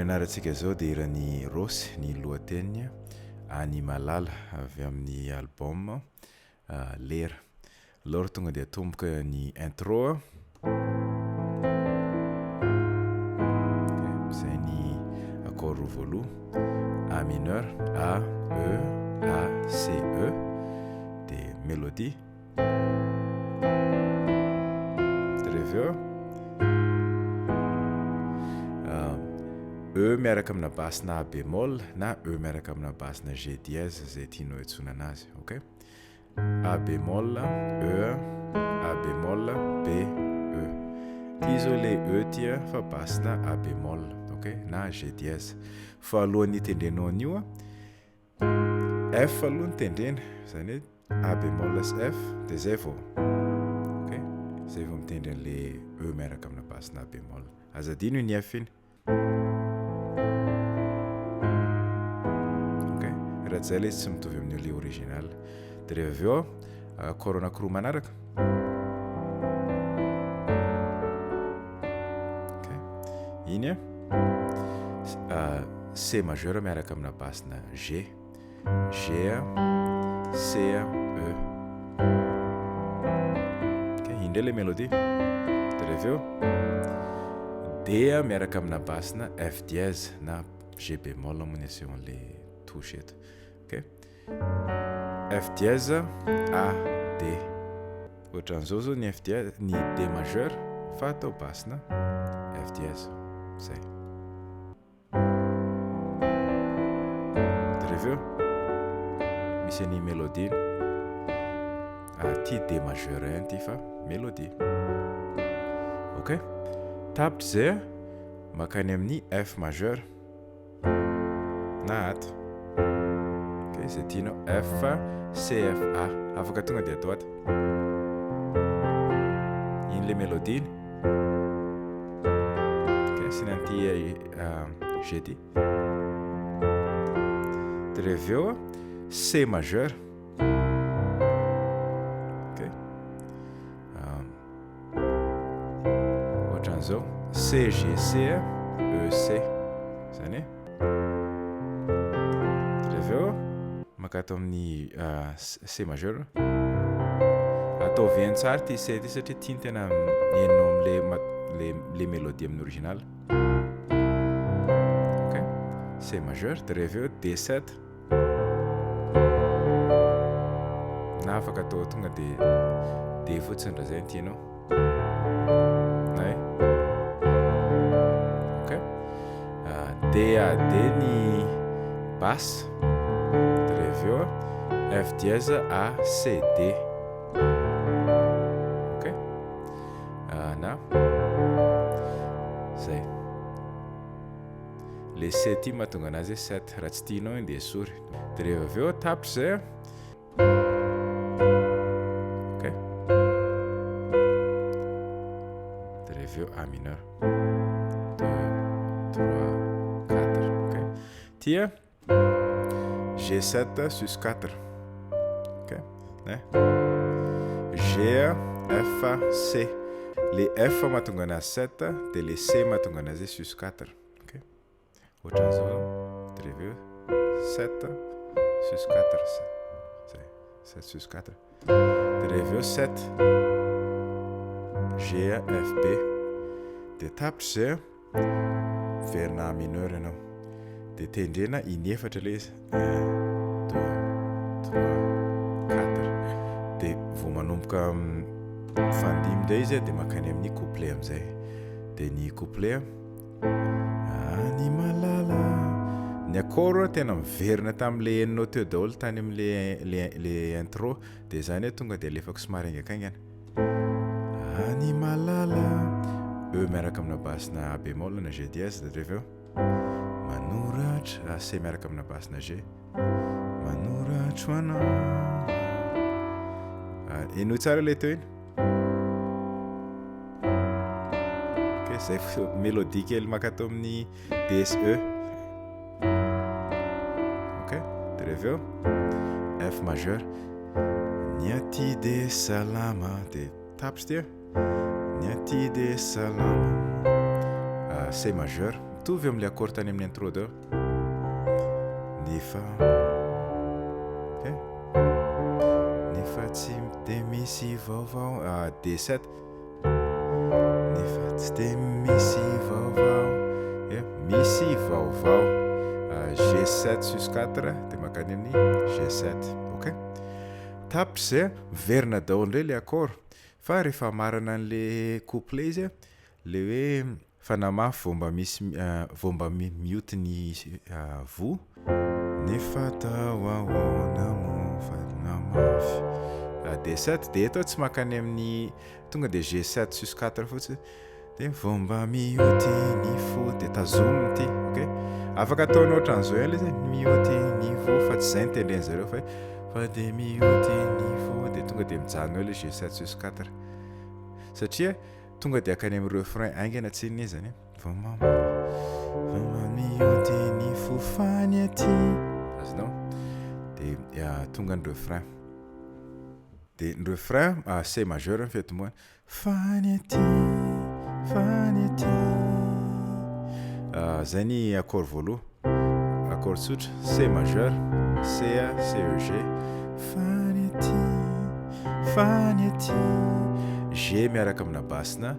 Hira ianarantsika izao dia hiran'i Rossy ny lohateniny Any Malala avy amin'ny album Lera. Aleo ry tonga dia atomboka ny intro. Izay ny accord voaloha. A mineur, A, E, A, C, E. Dia mélodie. Dia avy eo E miaraka amina basse na A bémol na E miaraka amina basse na G dièse izay tianao iantsoana anazy, ok? A bémol, E, A bémol, B, E. Ty zao le E ty a fa basse na A bémol, ok? Na G dièse. Fa alohan'ny hitendrenao an'io a, F aloha no tendrena, izany hoe A bémol sy F dia zay vao ok, zay vao mitendry an'le E miaraka amina basse na A bémol. Aza adino iny F iny. Ok, raha tsy zay le izy tsy mitovy amin'io le original. Dia rehefa avy eo accord anankiroa manaraka. Ok, iny a C majeur miaraka amina basse na G, G, C, E. Ok, iny indray le mélodie. Dia rehefa avy eo D miaraka amina basse na F dièse na G bémol moa ny asehon'le touche eto. Ok, F dièse, A, D. Ohatran'izao zao ny F dièse, ny D majeur fa atao basse na F dièse. Zay. De rehefa eo misy an'iny mélodie iny. Ah, ty D majeur ihany ty fa mélodie. Ok, tapitra izay a, mankany amin'ny F majeur. Na ato. Ok, izay tianao. F, C, F, A. Afaka tonga dia atao ato. Iny le mélodie iny. Ok, asiana an'ity G ity. Dia rehefa avy eo C majeur. Ok. Ohatran'izao, C G C E C, zany e. Dia avy eo mankato amin'ny C majeur. Ataovy heno tsara ity C ity satria ity no tena henonao amin'le le le mélodie amin'ny original. Ok, C majeur, dia rehefa avy eo D7. Na afaka atao tonga dia D fotsiny raha zay no tianao. Na e. Ok. Ah, D A D ny basse. Dia rehefa avy eo F dièse A C D. Ok. Ah, na zay. Le C ty mahatonga anazy hoe 7, raha tsy tianao iny dia esory. Dia rehefa avy eo tapitra izay an. Ok. Dia rehefa avy eo A mineur. 2 3 4. Ok. Ty an G7 sus 4. Ok. Eh. G F C. Le F mahatonga anazy 7 dia le C mahatonga anazy sus 4. Ok. Ohatran'izao zao. Dia rehefa eo 7 sus 4. Zay. 7 sus 4. Dia rehefa eo 7 G F B. Dia tapitra izay. Miverina A mineur ianao. Dia tendrena inefatra ilay izy. Un, deux, trois, quatre. Dia vao manomboka mifandimby indray izy dia mankany amin'ny couplet amin'izay. Dia ny couplet Any malala. Ny accord tena miverina tamin'ilay henonao teo daholo tany amin'ilay le le intro. Dia izany hoe tonga dia alefako somary haingankaingana. Any malala. E miaraka amina basse na A bémol na G dièse dia rehefa eo manoratra C miaraka amina basse na G. Manoratro anao. Henoy tsara ilay teo iny. Ok, zay mélodie kely maka ato amin'ny DSE. Ok, de rehefa eo F majeur. Ny aty de salama de tapitra ty. Ny aty de salama. C majeur. Mitovy amin'ilay accord tany amin'ny intro teo. Nefa ok. Nefa tsy de misy vaovao. Ah, D7. Nefa tsy de misy vaovao. Yeah, misy vaovao. Ah, G7 sus 4 de makany amin'ny G7. Ok. Tapitra izay, miverina daholo indray ilay accord. Fa rehefa hamarana an'le couplet izy le hoe fa namafy vao mba misy vao mba mioty ny voa. Nefa atao ahoana moa fa namafy. D7 dia eto aho tsy mankany amin'ny tonga dia G7 sus 4 fotsiny dia vao mba mioty ny fo dia tazomina ity ok. Afaka ataonao ohatran'izao ihany ilay izy mioty ny fo fa tsy izay no tendren'ny zareo fa hoe fa dia mioty ny fo dia tonga dia mijanona eo ilay G7 sus 4 satria tonga dia akany amin'ny refrain haingana tsinona izy zany e. Vao mba vao mba mioty ny fo fa ny aty azonao dia tonga ny refrain dia ny refrain C majeur ny fiatombohany Fa ny aty, fa ny aty. Zay ny accord voaloha, accord tsotra, C majeur, C A, C E G. Fa ny aty, fa ny aty. G miaraka amina basse-na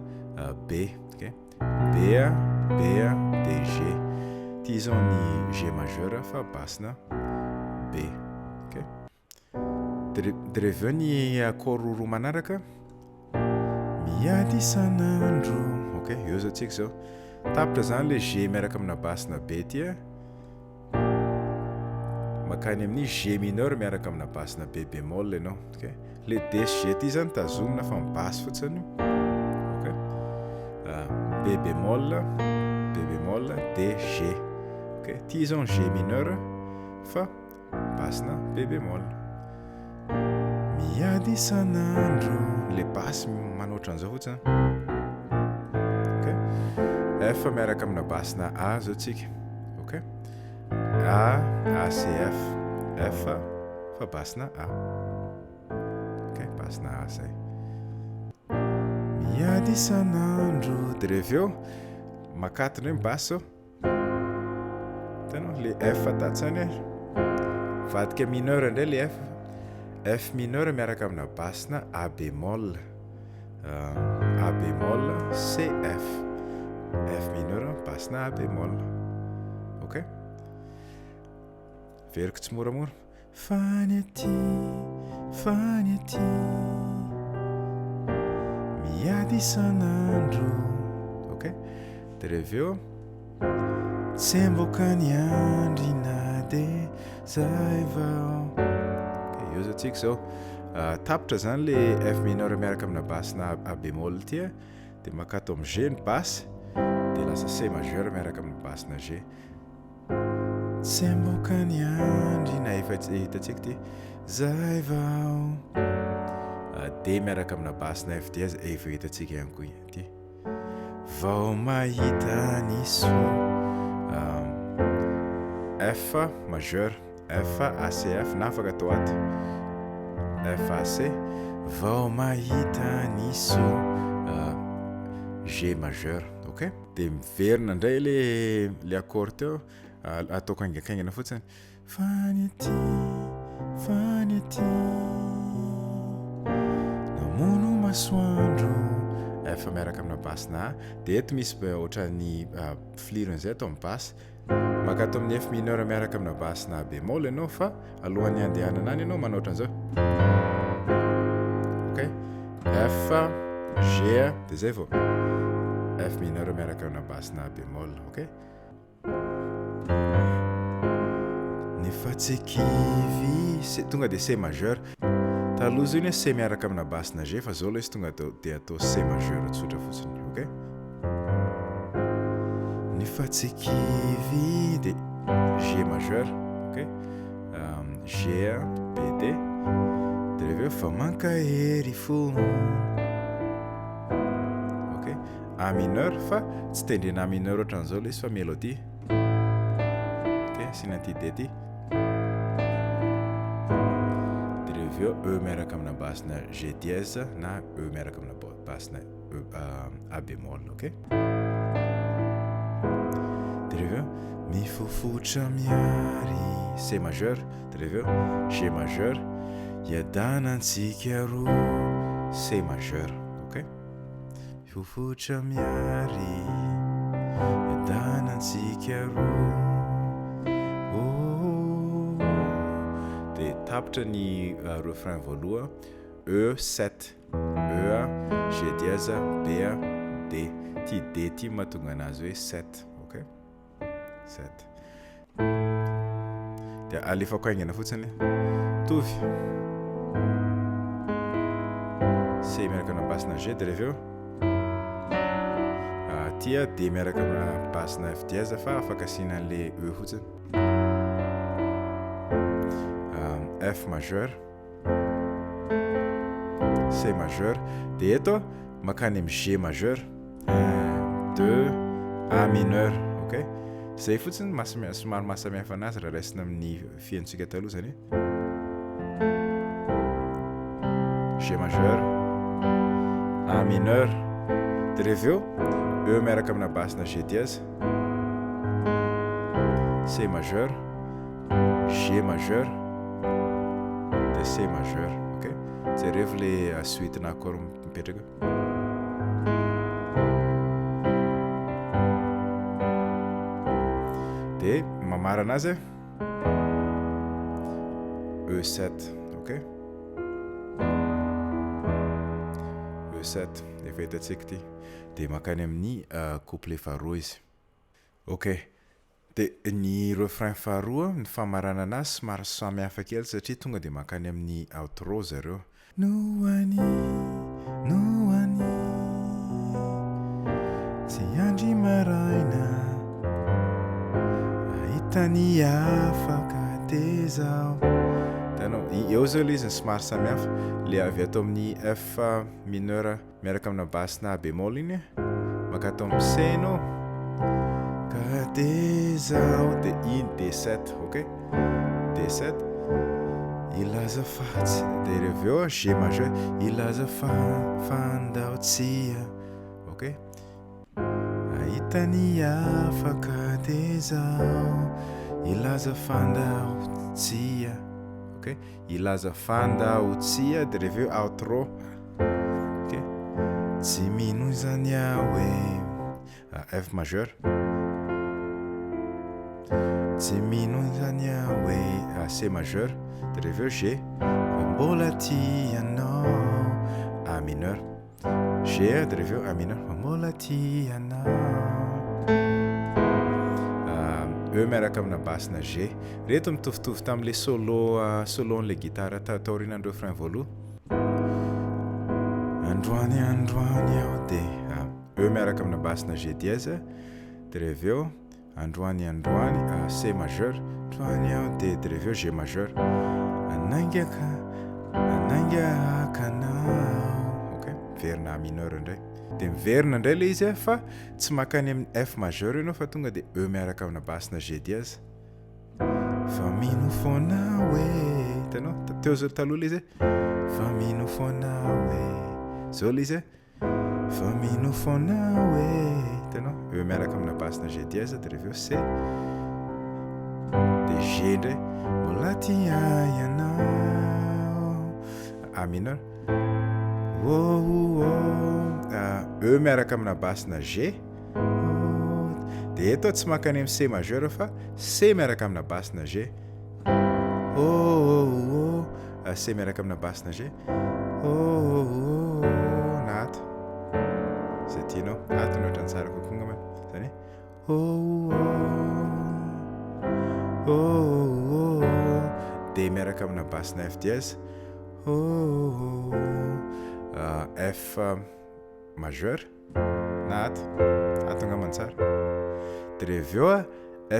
B, ok. B A, B A, D G. Ty zao ny G majeur fa basse-na B, ok. De avy eo ny accord roa manaraka, miady isan'andro, ok, eo zao tsika zao, tapitra zany le G miaraka amina basse na B ty a, makany amin'ny G mineur miaraka amina basse na B bémol ianao, ok, le D sy G ty zany tazomina fa ny basse fotsiny, ok, B bémol, B bémol, D, G, ok, ty zao ny G mineur fa Basse na B bémol. Miady isan'andro. Le basse manao ohatran'izao fotsiny. Ok. F miaraka amina basse na A zao tsika. Ok. A, A, C, F. F fa basse na A. Ok, basse na A zay. Miady isan'andro. De rehefa eo, makato indray ny basse zao. Hitanao le F tatsy zany mivadika mineur indray le F, F mineur miaraka amina basse na A bémol, A bémol C F, F mineur basse na A bémol, ok? Averiko tsimoramora. Fa ny aty, fa ny aty Miady isan'andro Ok, de rehefa avy eo Tsemboka ny andry na de zay vao Ok, eo zao tsika zao Tapitra zany le F mineur miaraka amina basse na A bémol ty a De makato amin'ny G ny basse De lasa C majeur miaraka amin'ny basse na G Tsemboka ny andry na efa hitantsika ity zay vao D miaraka amina basse na F dièse efa hitantsika ihany koa ity vao mahita ny soa F majeur F A C F na afaka atao ato F A C vao mahita ny soa G majeur ok. Dia miverina indray le le accord teo, ataoko haingankaingana fotsiny. Fa ny aty, fa ny aty, namono masoandro. F miaraka amina basse na A. Dia eto misy ohatran'ny filirony izay atao amin'ny basse. Maka ato amin'ny F mineur miaraka amina basse na A bémol ianao fa alohan'ny handehanana any ianao manao ohatran'izao. Ok? F, G, dia zay vao F mineur miaraka amina basse na A bémol. Ok? Nefa tsy kivy, C, tonga dia C majeur. Taloha zao iny C miaraka amina basse na G fa zao ilay izy tonga dia atao C majeur tsotra fotsiny. Ok? Nefa tsy kivy dia G majeur, ok? G A B D dia rehefa eo fa mankahery fo ok A mineur fa tsy tendrena A mineur ohatran'izao ilay izy fa mélodie ok asiana an'ity D ity dia rehefa eo E miaraka amina basse na G dièse na E miaraka amina basse na A bémol, ok? De rehefa eo mifofotra miary C majeur, de rehefa eo G majeur, iadanantsika roa C majeur. Ok? Mifofotra miary iadanantsika roa oh. De tapitra ny refrain voaloha E 7. E a, G dièse, B a, D. Ty D ty mahatonga anazy hoe 7, ok? 7. Dia alefako haingana fotsiny. Mitovy. C miaraka amina basse na G dia rehefa eo aty a D miaraka amina basse na F dièse fa afaka asiana an'le E fotsiny. F majeur. C majeur dia eto makany amin'ny G majeur 1 2 A mineur ok zay fotsiny somary mahasamihafa anazy raha raisina amin'ny fihainontsika taloha zany hoe G majeur A mineur dia rehefa eo E miaraka amina basse na G dièse C majeur G majeur dia C majeur ok jerevo le suite na accord mipetraka eo dia mamarana azy E7 ok E7 efa hitantsika ity dia mankany amin'ny couplet faharoa izy ok Dia ny refrain faharoa, ny famaranana azy somary samy hafa kely satria tonga dia mankany amin'ny outro zareo. No any, no any, tsy andry maraina, ahita ny hafa ka teza aho. Hitanao, eo zao ilay izy no somary samy hafa, ilay avy ato amin'ny F mineur. Miaraka amina basse na A bémol iny mankato amin'ny C ianao ka tezao dia iny D7 ok D7 ilaza fa tsy dia rehefa avy eo G majeur ilaza fa fa andao tsia ok ahita ny hafa ka tezao ilaza fa andao tsia ok Hilaza fanda aho tsia de rehefa eo outro ok tsy mino izany aho e F majeur tsy mino izany aho e C majeur de rehefa eo G fa mbola tia anao A mineur G de rehefa eo A mineur fa mbola tia anao E miaraka amina basse na G. Reto mitovitovy tamin'le solo solo-n'le gitara taorianan'ny refrain voaloha. Androany androany aho de E miaraka amina basse na G dièse de rehefa eo Androany androany a C majeur Androany aho dia dia rehefa eo G majeur Anainga ka anainga haka anao Ok, miverina A mineur indray Dia miverina indray ilay izy fa tsy mankany amin'ny F majeur ianao fa tonga dia E miaraka amina basse na G dièse Fa mino foana aho e Hitanao? Teo zao taloha ilay izy hoe Fa mino foana aho e Zao ilay izy hoe Fa mino foana aho e Hitanao? Eo miaraka amina basse na G dièse dia rehefa eo C dia G indray Mbola tia ianao A mineur Oh oh oh E miaraka amina basse na G dia eto tsy mankany amin'ny C majeur fa C miaraka amina basse na G Oh oh oh C miaraka amina basse na G Oh oh oh na ato izay tianao ato no ohatran'ny tsara kokoa angambany izany hoe oh oh oh oh D miaraka amina basse na F dièse oh oh F majeur na ato ato angamba ny tsara dia rehefa avy eo a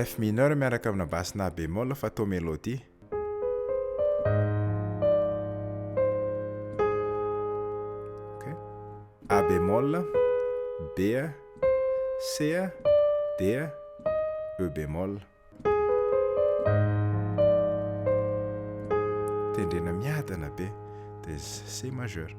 F mineur miaraka amina basse na A bémol fa atao mélodie ok A bémol B C D E bémol tendrena miadana be dia C majeur.